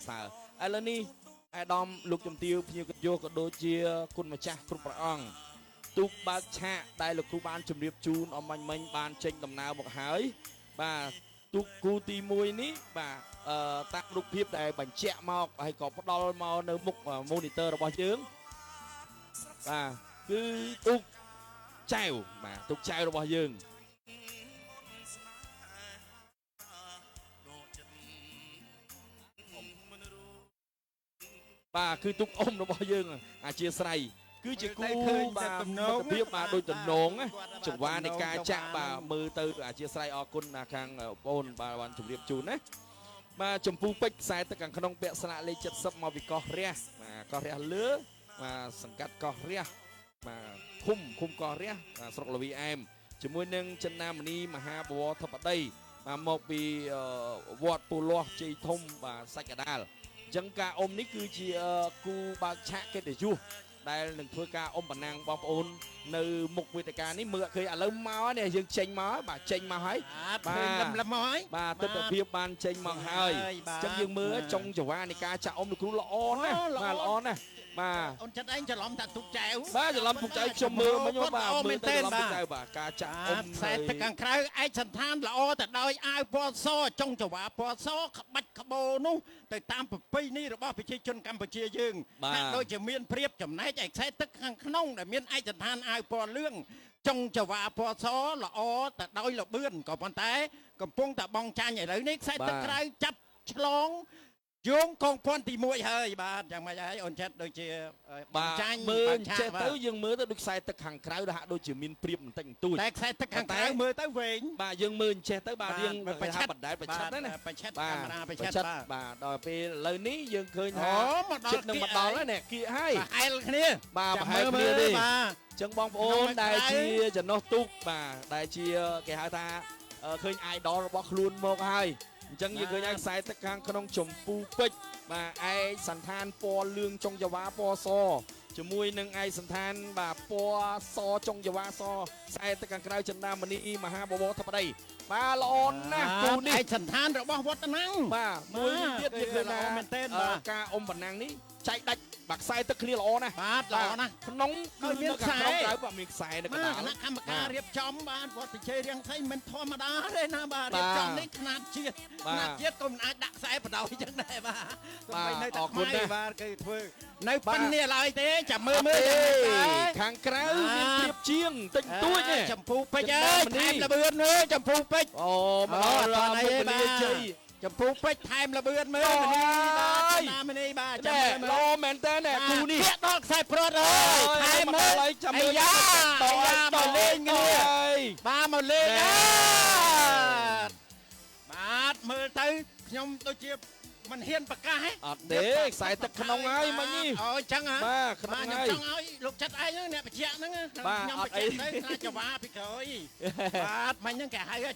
សើរឥឡូវនេះអាដាមលោកជំទាវភ្ញៀវកិត្តិយសក៏ដូចជាគុណម្ចាស់គ្រប់ព្រះអង្គទូកបើកឆាកដែលលោកគ្រូបានជម្រាបជូនអំបញ្ញមិញបានចេញដំណើរមកហើយបាទទូកគូទី1នេះបាទតាមរូបភាពដែលបញ្ជាក់មកហើយក៏ផ្ដល់មកនៅមុខ monitor របស់យើងបាទគឺទូកចែវបាទទូកចែវរបស់យើងបាទគឺទូកអុំរបស់យើងអធិស្ឋានគឺជាគូបាទទំនងភាពបាទដូចតំណងចង្វានៃការចាក់បាទមើលទៅអធិស្ឋានអរគុណខាងបងបាទបានជម្រាបជូនណាបាទចម្ពូពេជ្រខ្សែទឹកខាងក្នុងពាក់ស្លាកលេខ70មកពីកោះរះបាទកោះរះលើបាទសង្កាត់កោះរះបាទឃុំកោះរះស្រុកលវីអែមជាមួយនឹងចិន្តាមនីមហាបវរធិបតីបាទមកពីវត្តពូលាស់ជ័យធំបាទសាច់កដាលអញ្ចឹងការអុំនេះគឺជាគូបើកឆាកកិត្តិយសដែលនឹងធ្វើការអុំបណ្ណាំងបងប្អូននៅមុខវេទិកានេះមើលឃើញឥឡូវមកនេះយើងចេញមកបាទចេញមកហើយបាទលំមកហើយបាទទិដ្ឋភាពបានចេញមកហើយអញ្ចឹងយើងមើលចុងចង្វានៃការចាក់អុំលោកគ្រូល្អណាស់បាទល្អណាស់បាទ អូនចិត្តឯងច្រឡំតាទូកចែវ បាទច្រឡំទូកចែវខ្ញុំមើលមិញបាទមើលទៅច្រឡំទូកចែវបាទការចាក់អុំ ខ្សែទឹកខាងក្រៅឯកសន្តានល្អទៅដោយអាវពណ៌សចុងចង្វាពណ៌សក្បាច់ក្បូរនោះទៅតាមប្រពៃណីរបស់ប្រជាជនកម្ពុជាយើងហាក់ដូចជាមានព្រៀបចំណែកឯខ្សែទឹកខាងក្នុងដែលមានឯកសន្តានអាវពណ៌លឿងចុងចង្វាពណ៌សល្អទៅដោយលបឿនក៏ប៉ុន្តែកំពុងតែបងចាញ់ឥឡូវនេះខ្សែទឹកក្រៅចាប់ឆ្លងយោងកងពាន់ទី1ហើយបាទយ៉ាងម៉េចហើយអូនចិត្តដូចជា បាទចាញ់មើលចេះទៅយើងមើលទៅដូចខ្សែទឹកខាងក្រៅដូចហាក់ដូចជាមានព្រៀបបន្តិចបន្តួច តែខ្សែទឹកខាងក្រៅមើលទៅវែង បាទយើងមើលចេះទៅបាទរៀងប្រឆាត់បណ្ដែតប្រឆាត់ណា ប្រឆាត់កាមេរ៉ាប្រឆាត់ បាទដល់ពេលឥឡូវនេះយើងឃើញថាចិត្តនឹងមកដល់ហើយនេះគៀកហើយ ប្រហែលគ្នា បាទប្រហែលគ្នាទេបាទចឹងបងប្អូនដែលជាចំណុះទូកបាទដែលជាគេហៅថាឃើញ idol របស់ខ្លួនមកហើយអញ្ចឹងយើងឃើញខ្សែទឹកខាងក្នុងចម្ពូពេជ្របាទឯកសន្តានពណ៌លឿងចុងចវាពណ៌សជាមួយនឹងឯកសន្តានបាទពណ៌សចុងចវាសខ្សែទឹកខាងក្រៅចិន្តាមនីមហាបវរធិបតីបាទល្អណាស់គូនេះ ឯកសន្តានរបស់វត្តណាំង បាទមួយទៀតយើងឃើញថា មែនទែនបាទ ការអុំបណ្ណាំងនេះចែកដាច់បាទខ្សែទឹកគ្នាល្អណាស់ បាទល្អណាស់ ក្នុងគឺមានខ្សែក្រៅបាទមានខ្សែនៅកណ្ដាល គណៈកម្មការរៀបចំបាទវត្តជ័យរៀងសីមិនធម្មតាទេណាបាទរៀបចំនេះខ្នាតជាតិខ្នាតជាតិក៏មិនអាចដាក់ខ្សែបដោយចឹងដែរបាទ បាទ នៅតែខ្មែរបាទគឺធ្វើនៅប៉ុណ្នេះឡើយទេចាំមើលមើល ខាងក្រៅមានព្រៀបជាងតិចតួចទេ ចម្ពូពេជ្រអើយថែមលបឿនមើលចម្ពូពេជ្រ អូមកដល់មុខលាជ័យ ចម្ពូពេជ្រថែមលបឿនមើលមនីបាទណាមនីបាទ ចាំមើលល្អមែនតើគូនេះ ពាក់ដល់ខ្សែព្រាត់អើយថែមមើល ចាំមើល អាយ៉ាមកលេងគ្នាបាទមកលេងបាទមើលទៅខ្ញុំដូចជាមិនហ៊ានប្រកាសទេ អត់ទេខ្សែទឹកក្នុងហើយមិញនេះ អូអញ្ចឹងហ៎ បាទក្នុងហើយ ខ្ញុំចង់ឲ្យលោកចិត្តឯងហ្នឹងអ្នកបញ្ជាក់ហ្នឹងខ្ញុំបញ្ជាក់ទៅខ្លាចចវាពីក្រោយបាទមិញហ្នឹងគេហៅ